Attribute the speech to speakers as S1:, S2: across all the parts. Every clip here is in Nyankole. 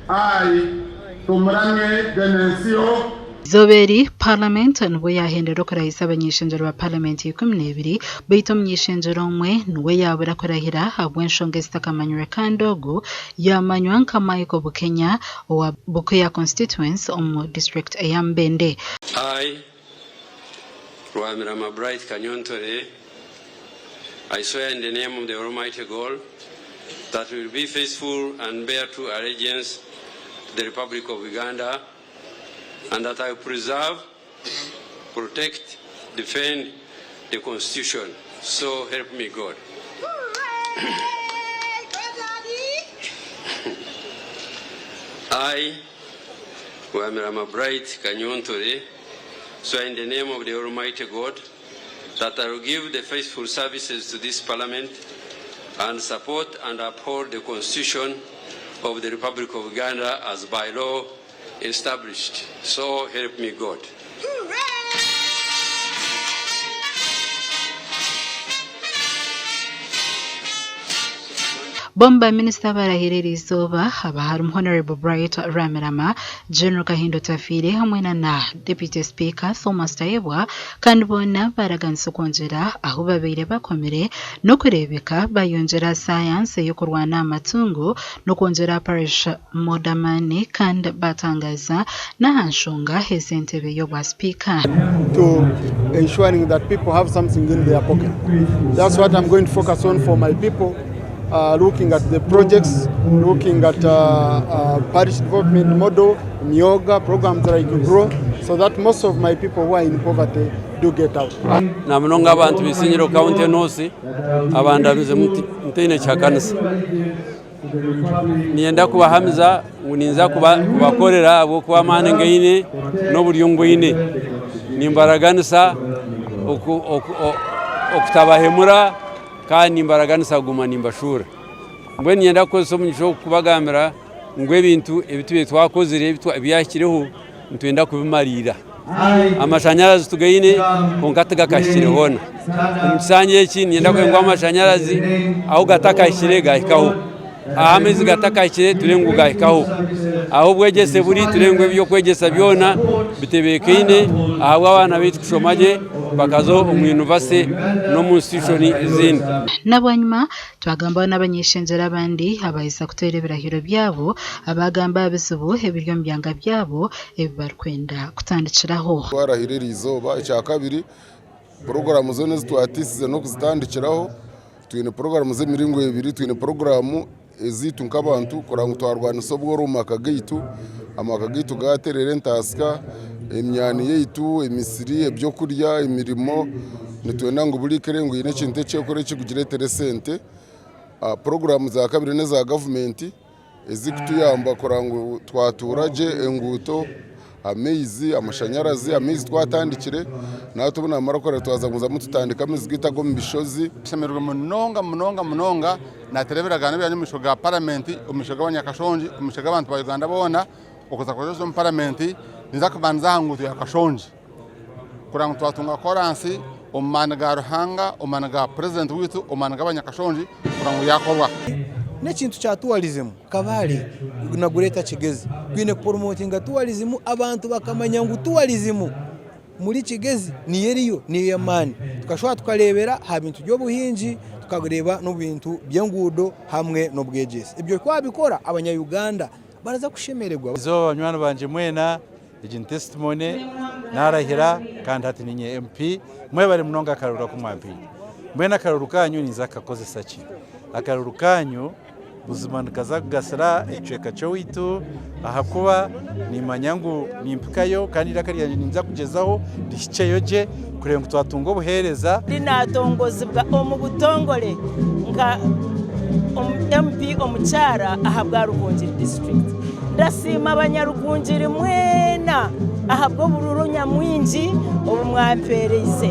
S1: I, Tumuramye Venensio.
S2: Eizooba eri, Paramenti nibwo yaahendera okurahisa abany'ishengyero ba Paramenti 12 beitu omuny'ishengyero omwe niwe yaabura kurahira ahabw'enshonga ezitakamanyirwe kandi ogu yaamanywa nka Michael Bukenya owa Bukuya Constituency omu disiturikiti eya Mubende.
S3: I, Rwamirama Bright Kanyontore, I swear in the name of the Almighty God that will be faithful and bear true allegiance to the Republic of Uganda and that I will preserve, protect, defend the Constitution. So help me God. I, Rwamirama Bright Kanyontore, swear in the name of the Almighty God that I will give the faithful services to this Parliament and support and uphold the Constitution of the Republic of Uganda as by law established. So help me God.
S2: Bo ba minisita abarahire eriizooba aba harimu Hon. Bright Rwamirama, General Kahinda Otafiire hamwe na na Deputy Speaker Thomas Tayebwa kandi boona baaraganisa okwongyera ahu babaire bakomire n'okureebeka bayongyera aha sayansi ey'okurwana aha matungo n'okwongyera aha parish model amaani kandi baatangaaza n'aha nshonga ez'entebe y'obwa sipiika.
S1: to ensuring that people have something in their pocket. That's what I'm going to focus on for my people, uh, looking at the projects, looking at uh, uh, parish development model, Myoga, programs like GROW, so that most of my people who are in poverty do get out.
S3: Na munonga abantu b'Isingiro County North abandamize ntaine kihakanisa. Niinyenda kubahamiza ngu ninza kubakorera ahabw'okuba amaani ngaine n'oburyo mbwine. Nimbaraganisa okutabahemura kandi nimbaraganisa kuguma nimbashuura. Mbwenu niinyenda kukozesa omugisha ogu kubagambira ngu ebintu ebi tubaire twakozire ebyahikireho nitwenda kubimariira. Amashanyarazi tugaine kwonka tigakahikire hoona. Omu kisanja eki niinyenda kureba ngu amashanyarazi ahu gatakahikire gahikaho, ahu amaizi gatakahikire turebe ngu gahikaho, ahu obwegyese buri turebe ngu eby'okwegyesa byona bitebeekaine ahabw'abaana baitu kushoma gye bakaza omu yunivasite n'omu institution ezindi.
S2: Na bwanyima Twagambaho n'abany'eishengyero abandi abaaheza kuteera ebirahiro byabo abaagamba aha bizibu ebiri omu byanga byabo ebi barikwenda kutandikiraho.
S4: Twarahira eriizooba. Ekyakabiri, puroguraamu zoona ezi twatiisize n'okuzitandikiraho. Twine puroguraamu z'emiringo ebiri, twine puroguraamu ezaitu nk'abantu kureba ngu twarwanisa obworo omu maka gaitu, amaka gaitu gaatereera entaasya, emyani yaitu, emisiri, ebyokurya, emirimo. Nitwenda ngu buri ka ere ngu eine ekintu eki ekora ekirikugireetera esente. Puroguraamu za kabiri n'eza gavumenti ezirikutuyamba kureba ngu twatuura gye, enguuto, amaizi, amashanyarazi. Amaizi twatandikire nahati obu naamara kureba twaza kugumizamu tutandike amaizi gaitu ag'omu bishozi.
S1: Nshemereirwe munonga munonga munonga nateera ebiragaano byangye omu maisho ga paramenti, omu maisho g'abanyakashongi, omu maisho g'abantu ba Uganda boona okuza kuza omu paramenti ninza kubanza aha nguuto ya Kashongi. Kureba ngu twatunga koransi omu maani ga Ruhanga, omu maani ga purezidenti waitu, omu maani g'abanyakashongi kureba ngu yakorwa.
S5: N'ekintu kya tourism Kabale na Greater Kigezi twine kuporomotinga tourism abantu bakamanya ngu tourism muri Kigezi niyo eriyo niyo ey'amaani. Tukashuba tukareebera aha bintu by'obuhingi, tukareeba n'omu bintu by'enguudo hamwe n'obwegyese. Ebyo twabikora abanya Uganda baraza kushemererwa.
S6: Eizooba banywani bangye mwena, Egi ni testimony, narahira kandi hati ninye MP, mwebare munonga akaruru aku mwampaire. Mbwenu akaruru kanyu ninza kukakozesa ki? Akaruru kanyu buzima nikaza kugasira ekicweka ky'owaitu ahakuba nimanya ngu nimpikayo kandi eiraka ryangye ninza kugyezaho rihikyeyo gye kureba ngu twatunga obuheereza.
S7: Ndi natongozibwa omu butongore nka MP omukyara ahabwa Rukungiri district. Ndasiima abanyarukungiri mwena ahabw'obururu nyamwingi obu mwampeereize.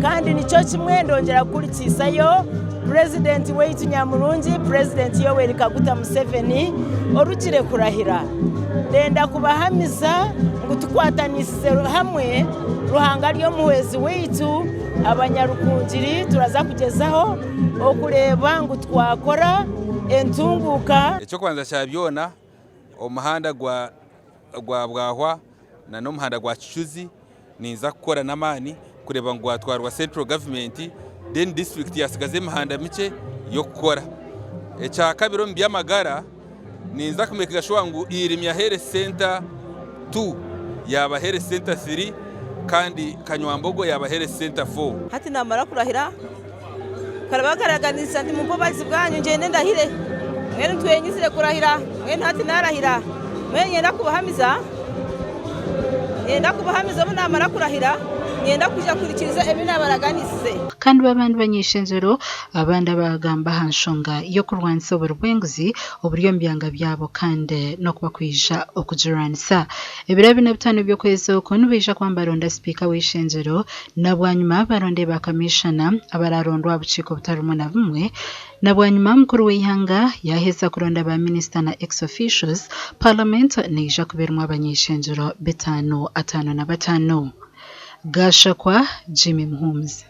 S7: Kandi nikyo kimwe ndongyera kuhurikiisayo Purezidenti waitu nyamurungi Purezidenti Yoweri Kaguta Museveni orugire kurahira. Ndenda kubahamiza ngu tukwatanisize hamwe Ruhanga ari omuhwezi waitu, abanyarukungiri turaza kugyezaho okureeba ngu twakora entunguuka.
S8: Eky'okubanza kya byona, Omuhanda gwa gwa Bwahwa na n'omuhanda gwa Kicuzi ninza kukora n'amaani kureeba ngu gwatwarwa central government then district yasigaza emihanda mikye y'okukora. Ekyakabiri omu by'amagara ninza kumekinga shuwa ngu Irimya Health Centre 2 yaaba Health Centre 3 kandi Kanywambogo yaaba Health Centre 4.
S9: Hati naamara kurahira, Nkabaraganisa nti mumpe obubazi bwanyu ngyende ndahire. Mbwenu twenyizire kurahira, mbwenu hati naarahira. Mbwenu niinyenda kubahamiza, niinyenda kubahamiza obu naamara kurahira, niinyenda kwija kuhikiriza ebi naabaraganisize.
S2: Kandi bo abandi bany'eishengyero abandi abaagamba aha nshonga y'okurwanisa oburi bw'enguzi oburi omu byanga byabo kandi n'okubakwija okugirwanisa. Ebiro abiri na bitaano by'okwezi oku nibaija kuba nibaronda sipiika w'eishengyero Na bwanyima baronde ba kamishana abararondwa aha bukiiko butari bumwe na bumwe. Na bwanyima mukuru w'eihanga yaaheza kuronda ba minisita na ex-officios, Parliament neija kuba erimu abany'eishengyero bitaano ataano na bataano. Gashakwa Jimmy Muhumuza.